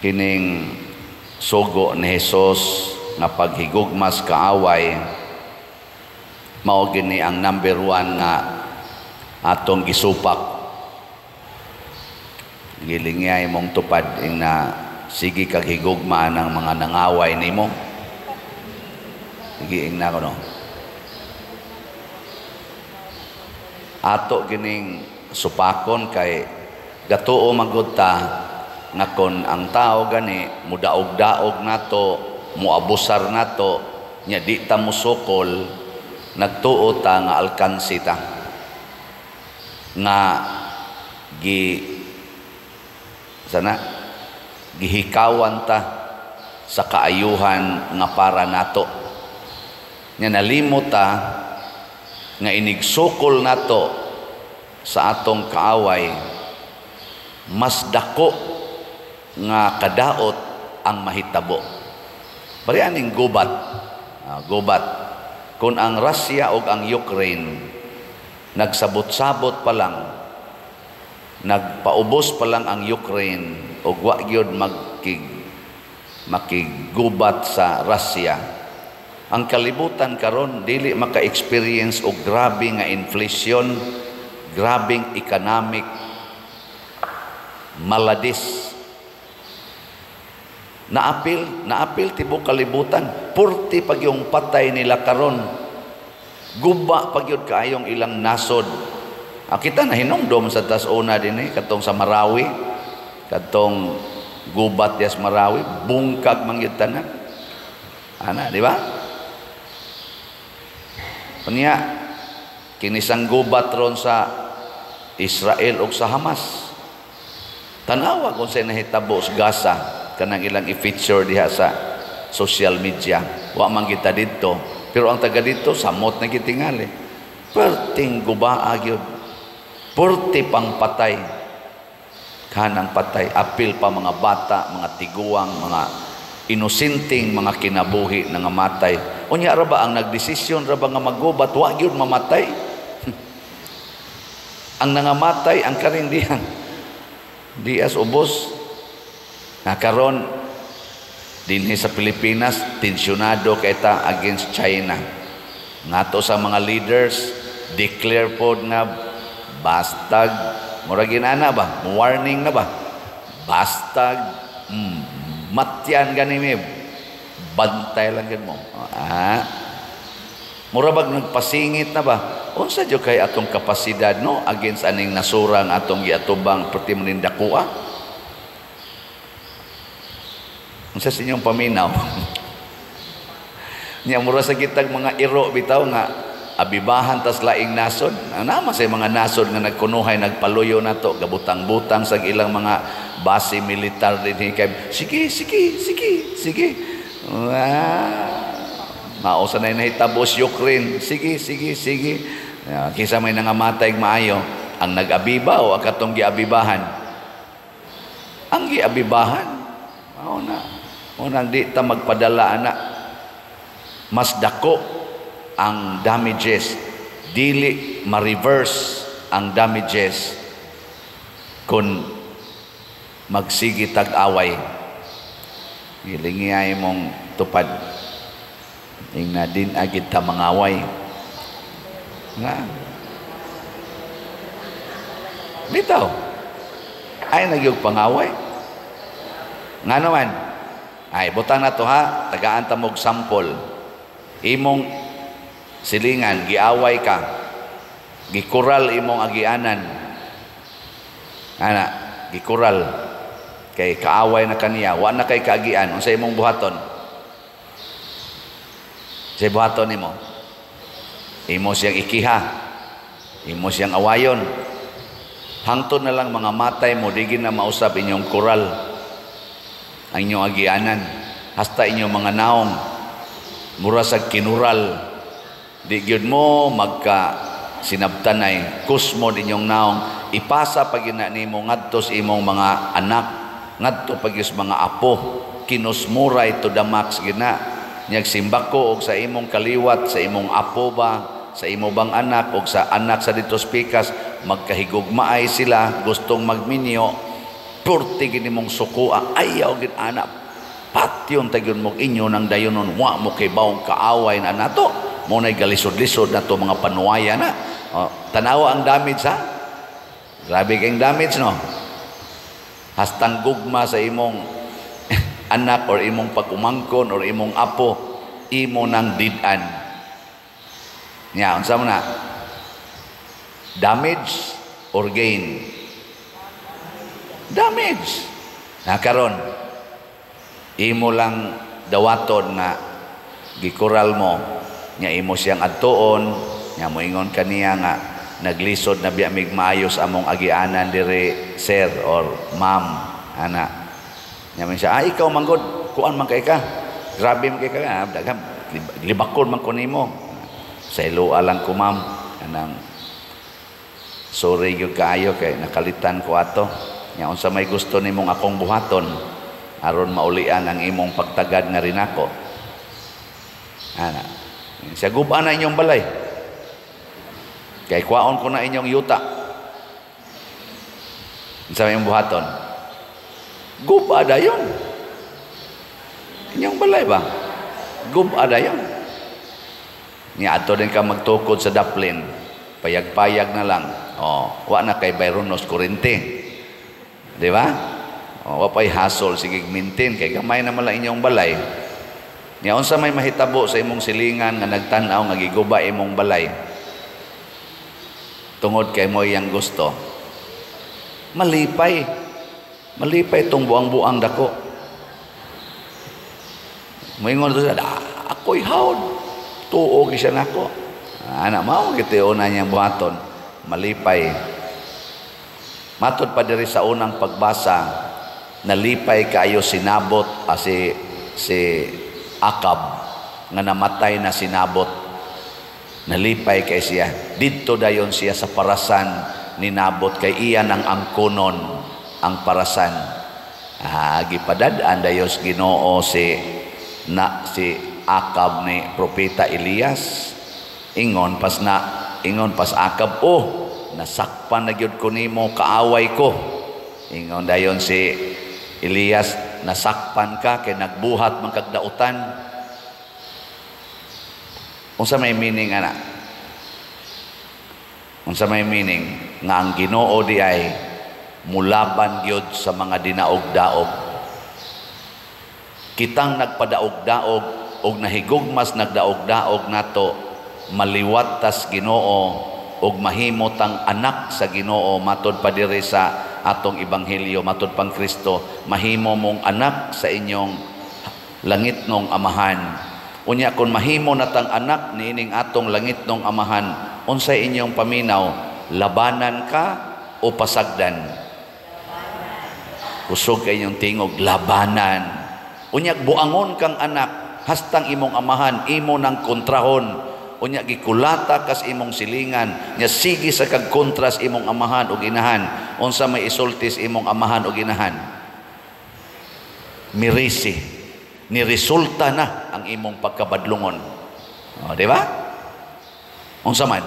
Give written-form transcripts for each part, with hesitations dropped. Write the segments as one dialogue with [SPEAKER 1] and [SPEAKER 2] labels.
[SPEAKER 1] Kining sugo ni Hesus nga paghigugmas kaaway, mao gini ang number one nga atong gisupak. Gilingay mong tupad ing na sige kag higugma ng mga nangaway nimo. Sige, ing na kuno. Ato gining supakon kay gatuo magud ta nga kon ang tao gani mudaog-daog nato, muabusar nato, nya di ta musukol, nagtuo ta nga alkansi ta nga gi sana gihikawan ta sa kaayuhan nga para nato. Nya nalimot ta nga inigsukol nato sa atong kaaway, mas dako nga kadaot ang mahitabo. Bari aning gubat, gubat. Kung ang Russia o ang Ukraine nagsabot-sabot pa lang, nagpaubos pa lang ang Ukraine og wa gyud makigubat sa Russia, ang kalibutan karon dili maka-experience og grabe nga inflation, grabeng economic maladis. Naapil, naapil tibok kalibutan. Purti pag yung patay nila karon. Guba pag yun kaayong ilang nasod. Kita na hinumdom sa tas una din eh, katong sa Marawi, katong gubat yas Marawi, bungkag mangyud tanan. Ana, di ba? Unya, kinisang gubat ron sa Israel ug sa Hamas. Tanawa kung sa nahitabo sa Gaza, kanang ilang i-feature diha sa social media. Wa man kita didto, pero ang taga didto samot na gitingali. Perting gubaa gyud. Purti pang patay. Kanang patay, apil pa mga bata, mga tiguang, mga inosenteng mga kinabuhi nga matay. Unya ra ba ang nagdesisyon ra ba nga magubat, wa gyud mamatay? Ang nangamatay ang karing diyang dias ubos. Nga karon dinhi sa Pilipinas tensyonado kay ta against China. Ngato sa mga leaders declare pod nga bastag, mura ginana ba, warning na ba, bastag matyan gani mi, bantay lang gid mo. Mura bag nagpasingit na ba? Unsa jud kay atong kapasidad no against aning nasurang atong giatubang perti man ning dakoa? Unsa sa inyong paminaw? Nya mura sa kitag mga iro bitaw nga abibahan tas laing nasod. Nama sa mga nasod nga nagkunuhay nagpaluyo nato, gabutang-butang sa ilang mga base militar dinhi kay sige sige sige sige. Mao sa nay nahitabo sa Ukraine. Sige sige sige. Kinsa may nangamatay maayo, ang nag-abiba o ang katong giabibahan? Ang giabibahan. Mao na. Mao nang di ta magpadala ana. Mas dako ang damages, dili ma-reverse ang damages kung magsige tag-away. Gilingiyay mong tupad. Ingna din agid ta mangaway. Nga. Bitaw. Ay nagyog pangaway. Nga naman. Ay butang na to ha, tagaan ta mog sample. Imong silingan, giaway ka. Gikural imong agianan. Ana, gikural. Kay kaaway na kaniya, wa na kay kaagian, unsa imong buhaton? Sa buhaton nimo? Imo siyang ikiha. Imo siyang awayon. Hangtod na lang mga matay mo, di na mausab inyong kural, ang inyong agianan, hasta inyong mga naong, mura sa kinural. Di gyud mo magka sinabtanay, kusmo inyong naong, ipasa pag ina nimo ngadto sa imong mga anak, ngadto pag sa mga apo, kinusmuray to the max gina. Nyag simbako og sa imong kaliwat, sa imong apo ba, sa imo bang anak og sa anak sa dito pikas, magkahigugmaay sila, gustong magminyo. Purti gini mong sukua, ayaw gid ana, patyon tagyon mo inyo nang dayonon, wa mo kay bawong kaaway na nato mo nay galisod-lisod na to mga panuwaya na. Oh, tanawa ang damage, ha. Grabe kayong damage, no? Hastang gugma sa imong anak or imong pag-umangkon or imong apo, imo nang did-an nya. Unsa mo na, damage or gain? Damage na. Karon imo lang dawaton nga gikural mo nya, imo siyang adtuon nya, moingon kaniya nga naglisod na biya mig maayos among agianan dire, sir or ma'am, ana nya. Man siya, "Ah, ikaw manggod, kuan man kay ka, grabe man kay ka, ah, daghan libakon man ko nimo." "Sa ilua lang ko, ma'am, anang sorry gyud kaayo kay nakalitan ko ato nya. Unsa may gusto nimong akong buhaton aron maulian ang imong pagtagad nga rinako?" Ana siya, "Guba na inyong balay kay kwaon ko na inyong yuta." Unsa may buhaton? Guba dayon inyong balay ba? Guba dayon niya. Ato din ka magtukod sa daplin, payag-payag na lang. Oh, wa na kay bayronos kurente, di ba? Oh, wa pay hasol, sige maintain kay gamay na man lang inyong balay. Nya unsa may mahitabo sa imong silingan nga nagtan-aw nga giguba imong balay tungod kay mo iyang gusto? Malipay. Malipay tong buang-buang dako. Moingon to siya, "Ah, ako'y hawd. Tuo siya nako." Ana mao gitiuna niyang buhaton. Malipay. Matod pa diri sa unang pagbasa, nalipay kaayo si Nabot, ah, si Akab nga namatay na si Nabot. Nalipay kay siya. Didto dayon siya sa parasan ni Nabot kay iya nang angkonon ang parasan. Ah, gipadad-an dayon sa Ginoo si Akab ni Propeta Elias. Ingon pas Akab, "Oh, nasakpan na gyud ko nimo, kaaway ko." Ingon dayon si Elias, "Nasakpan ka kay nagbuhat man kag dautan." Unsa may meaning ana? Unsa may meaning? Nga ang Ginoo di ay mulaban gyud sa mga dinaog-daog. Kitang nagpadaog-daog og nahigugmas nagdaog-daog nato, maliwat tas Ginoo og mahimo tang anak sa Ginoo. Matod pa diri sa atong ebanghelyo, matod pang Kristo, mahimo mong anak sa inyong langitnong Amahan. Unya kung mahimo na tang anak niining atong langitnong Amahan, unsay inyong paminaw? Labanan ka o pasagdan? Kusog kay inyong tingog, labanan. Unya buangon kang anak, hastang imong amahan imo nang kontrahon. Unya gikulata kas imong silingan nya, sige sa kag kontras imong amahan ug inahan, unsa may isultis imong amahan ug inahan? Mirisi ni resulta na ang imong pagkabadlungon. O, di ba? Unsa man?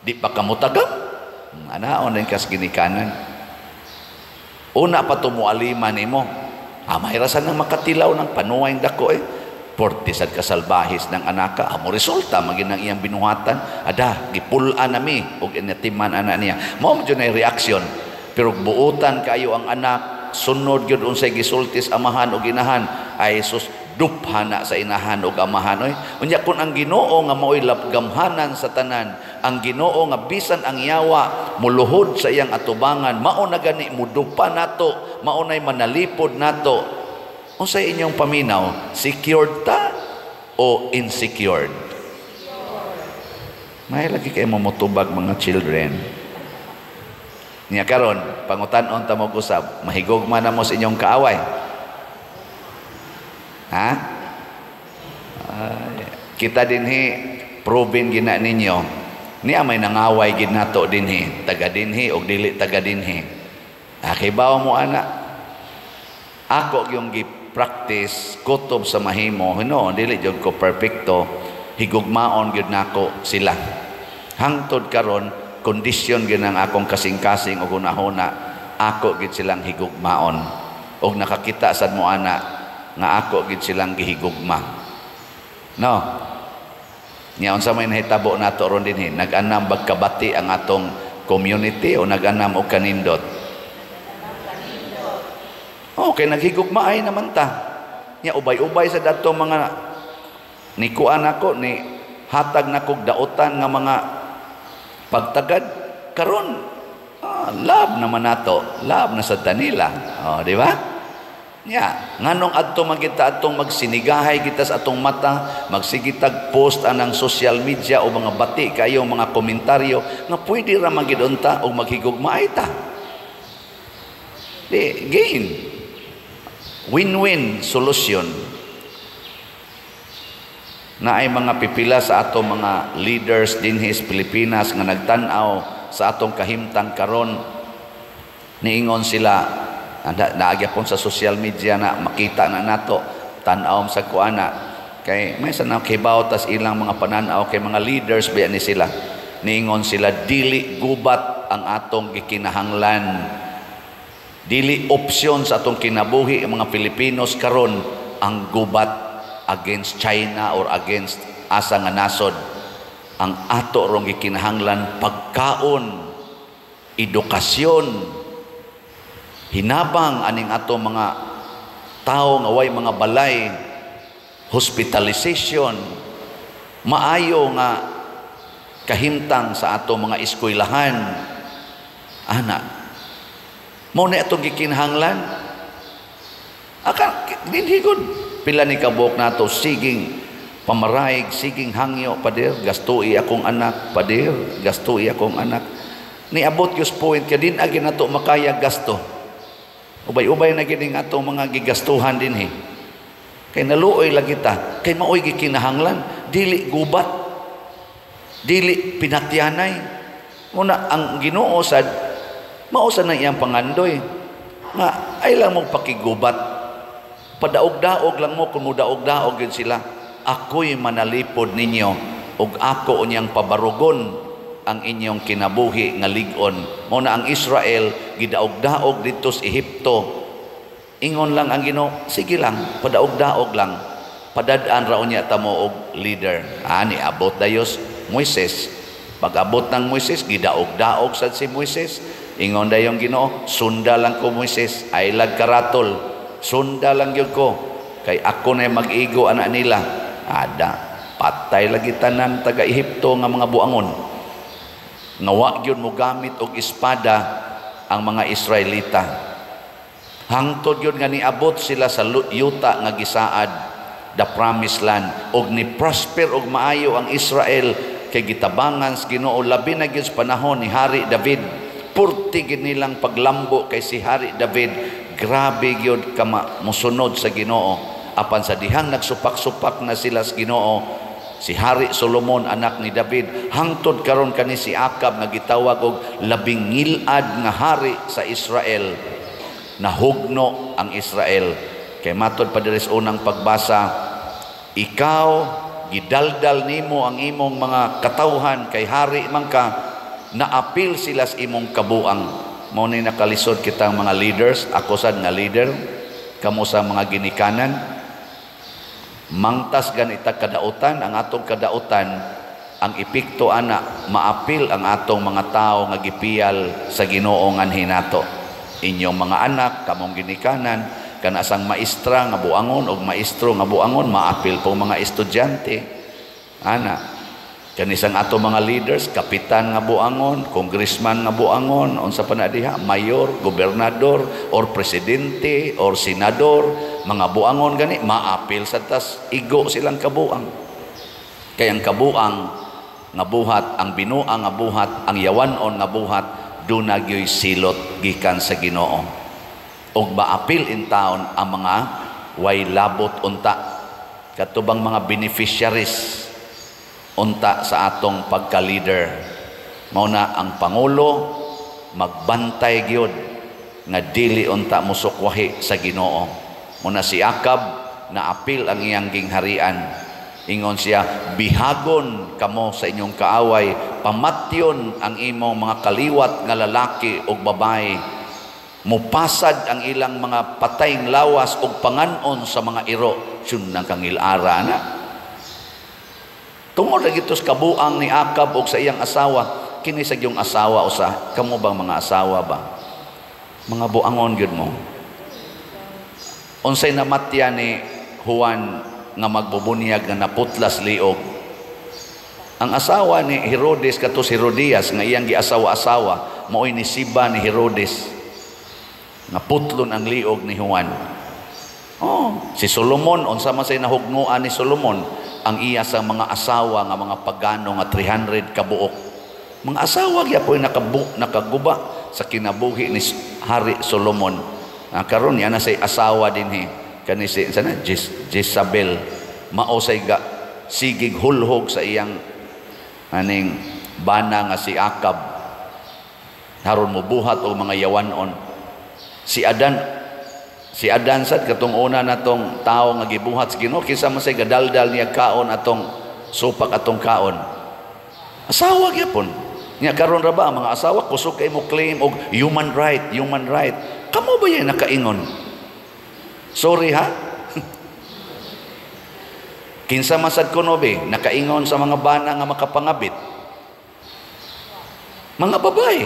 [SPEAKER 1] Di pa kamutagam? Anaon din kas ginikanan. Una pa tumualima nimo. Ah, mahirasan ng makatilaw ng panuway dako eh. Porte sad kasalbahis ng anaka, amo resulta magin ang iyang binuhatan. Ada, gipulaan nami og inatiman ana niya. Mao mo na reaksyon. Pero buutan kayo ang anak, sunod gyud unsay gisultis amahan og inahan, ay sus, duphana sa inahan og amahan oy. Unya kun ang Ginoo nga maoy gamhanan sa tanan, ang Ginoo nga bisan ang yawa muluhod sa iyang atubangan, mao na gani mudupa nato, mao nay manalipod nato. Unsay inyong paminaw? Secured ta o insecured? May lagi kayo mamutubag, mga children. Niya karon, pangutan-on ta mo usab, mahigugma na mo sa inyong kaaway. Ha? Ay, kita dinhi proven gina ninyo. Niya may nangaway gid nato dinhi, taga dinhi og dili taga dinhi. Ah, kibaw mo ana. Ako yung gi-practice kutob sa mahimo, no, dili jud ko perfecto, higugmaon gyud nako sila. Hangtod karon, kondisyon gyud ang akong kasing-kasing ug hunahuna. Ako gid silang higugmaon. Og nakakita sad mo ana nga ako gid silang gihigugma. No? Nya unsa may nahitabo nato ron dinhi? Nag-anam bag kabati ang atong community o nag-anam og kanindot? Okay, naghigugmaay naman ta. Nya ubay-ubay sa dato mga nikuan ako ni hatag na kog dautan nga mga pagtagad karon, love naman nato, love na sa tanila. Oh, di ba? Nya, nganong adto man kita atong magsinigahay kita sa atong mata, magsigitag post anang social media o mga bati kayo, mga komentaryo nga pwede ra man gid unta og maghigugmaay ta. Di gain. Win-win solution. Na ay mga pipila sa ato mga leaders dinhi sa Pilipinas nga nagtan-aw sa atong kahimtang karon, niingon sila naagya pon sa social media na makita na nato, tan-aw sa kuana kay may sa nakibaw tas ilang mga pananaw kay mga leaders ba ni sila. Niingon sila, dili gubat ang atong gikinahanglan, dili opsyon sa atong kinabuhi ang mga Pilipinos karon ang gubat against China or against asa nga nasod. Ang ato rong gikinahanglan, pagkaon, edukasyon, hinabang aning ato mga tao nga way mga balay, hospitalization, maayo nga kahimtang sa ato mga eskwelahan ana. Mao na atong gikinahanglan. Aka dinhi gud, pila ni kabuok nato siging pamaraig, siging hangyo, "Pader, gastoi akong anak. Pader, gastoi akong anak." Niabot gyud point kay din agi nato makaya gasto. Ubay-ubay na gid atong mga gigastuhan dinhi. Kay naluoy lagi ta, kay maoy gikinahanglan, dili gubat, dili pinatyanay. Muna ang Ginoo sad mao sa na iyang pangandoy nga ay lang mo pakigubat. Padaog-daog lang mo kung mudaog-daog yun sila. Ako'y manalipod ninyo ug ako unyang pabarugon ang inyong kinabuhi nga lig-on. Mao na ang Israel gidaog-daog didto sa Ehipto. Ingon lang ang Ginoo, sige lang, padaog-daog lang. Padad-an ra unya tamo og leader. Ani abot dayos Moises. Pag-abot ng Moises, gidaog-daog sad si Moises. Ingon dayong Ginoo, "Sunda lang ko, Moises, ay lag karatol. Sunda lang gyud ko kay ako na mag-igo ana nila." Ada patay lagi tanan taga Ehipto nga mga buangon. Nga wa gyud mo gamit og espada ang mga Israelita. Hangtod gyud nga niabot sila sa yuta nga gisaad, the promised land, og ni prosper og maayo ang Israel kay gitabangan sa Ginoo, labi na gyud sa panahon ni Hari David. Purti gid nilang paglambo kay si Hari David grabe gyud kama mosunod sa Ginoo. Apan sa dihang nagsupak-supak na sila sa Ginoo, si Hari Solomon, anak ni David, hangtod karon kani si Akab nga gitawag og labing ngilad nga hari sa Israel, nahugno ang Israel. Kay matod pa diri sa unang pagbasa, ikaw gidaldal nimo ang imong mga katawhan kay hari man ka, naapil sila sa imong kabuang. Mao ni nakalisod kitang mga leaders, ako sad nga leader, kamo sa mga ginikanan, mangtas ganita kadautan, ang atong kadautan, ang epekto ana, maapil ang atong mga tao nga gipiyal sa Ginoo nganhi nato. Inyong mga anak, kamong ginikanan, kana sang maestra nga buangon og maestro nga buangon, maapil pong mga estudyante. Ana, kanisang ato mga leaders, kapitan nga buangon, congressman nga buangon, unsa pa na diha, mayor, gobernador, or presidente, or senador, mga buangon gani, maapil sa tas igo silang kabuang. Kay ang kabuang nga buhat, ang binuang nga buhat, ang yawanon nga buhat, duna gyoy silot gikan sa Ginoo. Og maapil in town ang mga way labot unta, katubang mga beneficiaries unta sa atong pagka-leader. Mao na ang pangulo magbantay gyud nga dili unta mosukwahi sa Ginoo. Mao na si Akab naapil ang iyang gingharian. Ingon siya, "Bihagon kamo sa inyong kaaway, pamatyon ang imong mga kaliwat nga lalaki ug babae." Mupasad ang ilang mga patayng lawas og panganon sa mga iro. Sun nang kangilara na. Tungod lagi sa kabuang ni Akab og sa iyang asawa, kini sa iyong asawa usa, kamo bang mga asawa ba? Mga buangon gyud mo. Unsay namatya ni Juan nga magbubunyag nga naputlas liog? Ang asawa ni Herodes, kato si Herodias nga iyang giasawa-asawa, maoy ni Siba ni Herodes. Naputlon ang liog ni Juan. Oh, si Solomon, unsa man say nahugnoan ni Solomon, ang iya sa mga asawa nga mga pagano nga 300 kabuok. Mga asawa gyapon nakaguba sa kinabuhi ni Hari Solomon. Karon niya na say asawa dinhi kani si sana Jezabel, mao say ga sigig hulhog sa iyang aning bana nga si Akab haron mobuhat og mga yawanon. Si Adan sad, katong una natong tawo nga gibuhat sa Ginoo, kinsa man say gadaldal niya kaon atong supak, atong kaon? Asawa gyapon nya. Karon ra ba ang mga asawa kusog kay mo claim og human right, human right? Kamo ba yan nakaingon? Sorry ha. Kinsa man sad kuno be nakaingon sa mga bana nga makapangabit? Mga babae.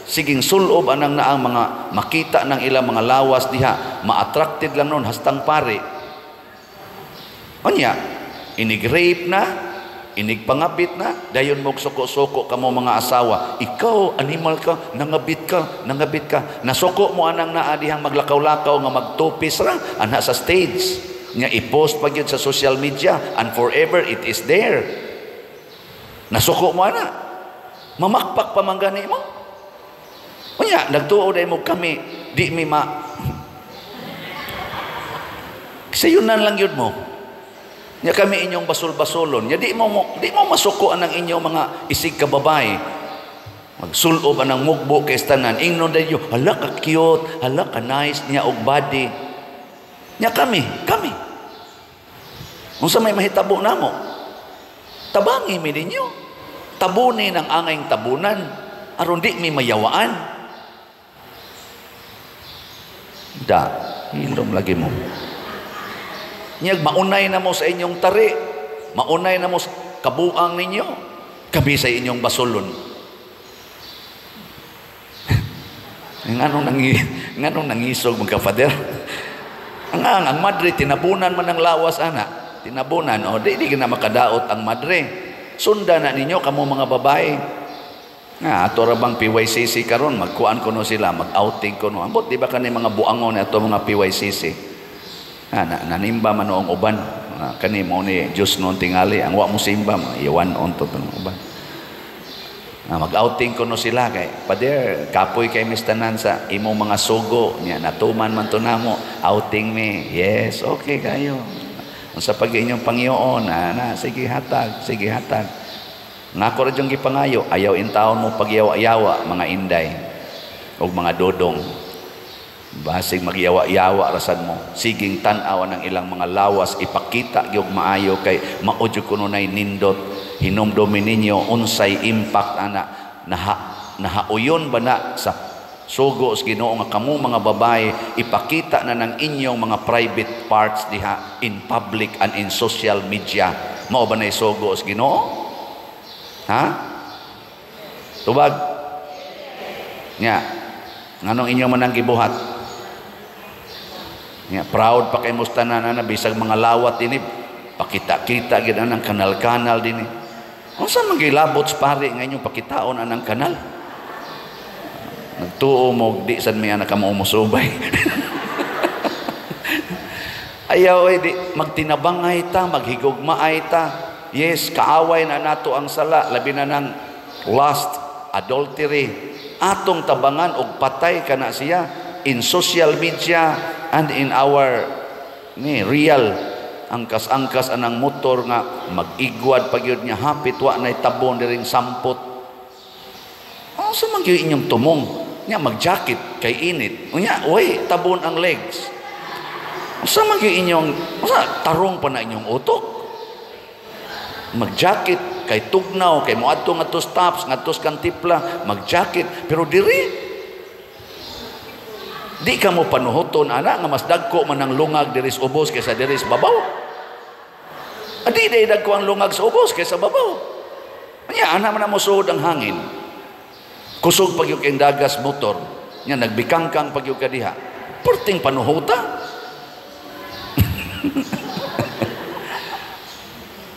[SPEAKER 1] Siging sulob anang naang mga makita ng ilang mga lawas diha, ma-attracted lang nun hastang pare. Unya, inig rape na, inig pangabit na, dayon mo suko-suko kamo mga asawa. Ikaw, animal ka, nangabit ka, nangabit ka. Nasuko mo anang naa dihang maglakaw-lakaw nga magtupis ra, ana sa stage. Nga i-post pa gyud sa social media and forever it is there. Nasuko mo ana. Mamakpak pa man gani mo. Unya, nagtuo dahil mo kami, di mi ma... Sayunan lang yun mo. Nya kami inyong basol-basolon. Nya di mo masuko ang inyong mga isig ka babae. Magsulob anang mugbo kay tanan. Ingnon dayo, "Hala ka cute, hala ka nice niya og body." Nya kami, kami. Unsa may mahitabo namo? Tabangi mi ninyo. Tabunin ang angayng tabunan aron di mi mayawaan. Da, hilom lagi mo. Nyag maunay na mo sa inyong tari, maunay na mo sa kabuang ninyo, kami sa inyong basulon. Nganong nangisog mga kafader? Ang madre tinabunan man ang lawas ana, tinabunan o di di na makadaot ang madre. Sunda na ninyo kamo mga babae. Nga ato ra bang PYCC karon, magkuan kuno sila, mag-outing kuno. Ambot di ba kani mga buangon ato mga PYCC? Ah, na, nanimba man noong uban. Ah, kani mo ni Diyos noon tingali ang wa mo simba, mga iwan on to tong uban. Ah, mag-outing kuno sila kay Pader, kapoy kay mistanan sa imong mga sugo niya, natuman man to namo, outing mi. Yes, okay kayo. Unsa pag inyong pangyoon, na, sige hatag, sige hatag. Nga ko ra dyong gipangayo, ayaw intawon mo pagyawa-yawa mga inday og mga dodong. Basig magyawa-yawa rasad mo. Siging tan-aw ng ilang mga lawas, ipakita gyud maayo kay mao jud kuno nay nindot. Hinumdumi ninyo unsay impact ana, nahauyon ba na sa sugo sa Ginoo nga kamo mga babae ipakita na ng inyong mga private parts diha in public and in social media? Mao ba nay sugo sa Ginoo? Ha? Tubag. Nya, nganong inyo man ang gibuhat? Nya, proud pa kay mustanan na bisag mga lawat dinhi pakita-kita gid anang kanal-kanal dinhi. Unsa man gilabot sa pare nga inyong pakitaon anang kanal? Nagtuo mo di sad mi anak kamo musubay. Ayaw ay di magtinabangay ta, maghigugmaay ta. Yes, kaaway na nato ang sala, labi na ng lust, adultery. Atong tabangan og patay kana siya in social media and in our ni real angkas-angkas anang motor nga mag-igwad pag yun niya hapit wa nay tabon diring sampot. Unsa man gyud inyong tumong? Nya mag-jacket kay init. Unya, way tabon ang legs. Unsa man gyud inyong, unsa tarong pa na inyong utok? Mag-jacket kay tugnaw kay moadto ngadto stops ngadto kantipla, mag-jacket pero diri Di ka mo panuhuton ana nga mas dagko man ang lungag diri sa ubos kaysa diri sa babaw. Adi day dagko ang lungag sa ubos kaysa babaw. Anya ana man mo suod ang hangin. Kusog pag yung dagas motor, nya nagbikangkang pag yung kadiha. Perting panuhuta.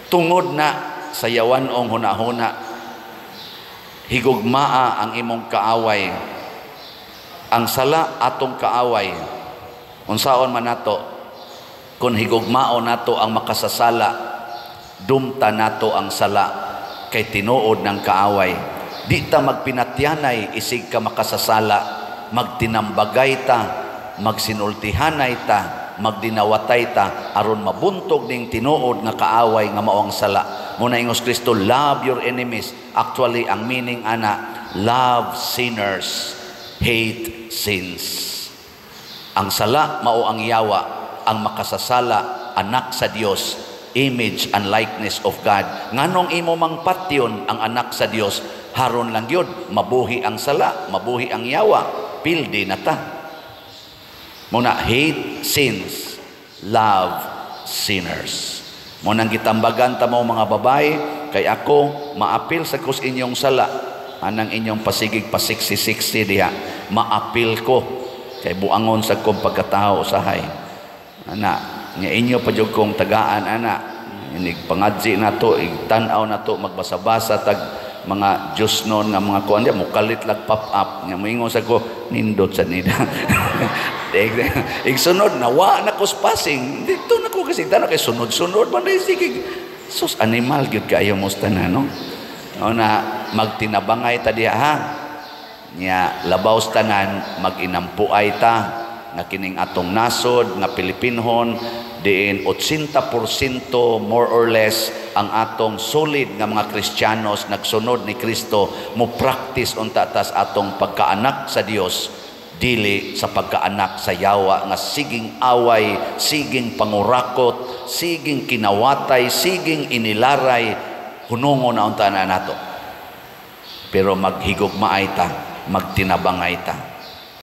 [SPEAKER 1] Tungod na sa yawan-ong hunahuna, higugmaa ang imong kaaway. Ang sala atong kaaway. Unsaon man nato kung higugmao nato ang makasasala, dumta nato ang sala kay tinuod ng kaaway. Di ta magpinatyanay isig ka makasasala, magtinambagay ta, magsinultihanay ta, magdinawatay ta aron mabuntog ning tinuod nga kaaway nga mao ang sala. Muna ingos Kristo, love your enemies. Actually, ang meaning ana, love sinners, hate sins. Ang sala mao ang yawa, ang makasasala anak sa Dios, image and likeness of God. Nganong imo mang patyon ang anak sa Dios, haron lang gyud mabuhi ang sala, mabuhi ang yawa, pildi na ta. Muna hate sins, love sinners. Munang gitambagan ta mo mga babae, kay ako maapil sa kus inyong sala, anang inyong pasigig pa 60-60 diha, maapil ko kay buangon sa kong pagkatao usahay. Ana, nga inyo pa jud kong tagaan ana, inig pangadzi nato, igtan-aw nato, magbasa-basa tag mga Diyos noon nga mga kuan diya, mukalit lag pop up nga moingon sa ko nindot sa nida. Igsunod nawa na ko passing dito na ko kasi tanaw kay sunod-sunod man dai, sige sus, animal gyud kaayo mo tanan, no? O na magtinabangay ta diha ha, nya labaw sa tanan maginampuay ta nga kining atong nasod nga Pilipinhon diin 80% more or less ang atong solid nga mga Kristiyanos nagsunod ni Kristo, mo practice unta tas atong pagkaanak sa Dios, dili sa pagkaanak sa yawa nga siging away, siging pangurakot, siging kinawatay, siging inilaray, hunungo na unta na nato. Pero maghigugmaay ta, magtinabangay ta.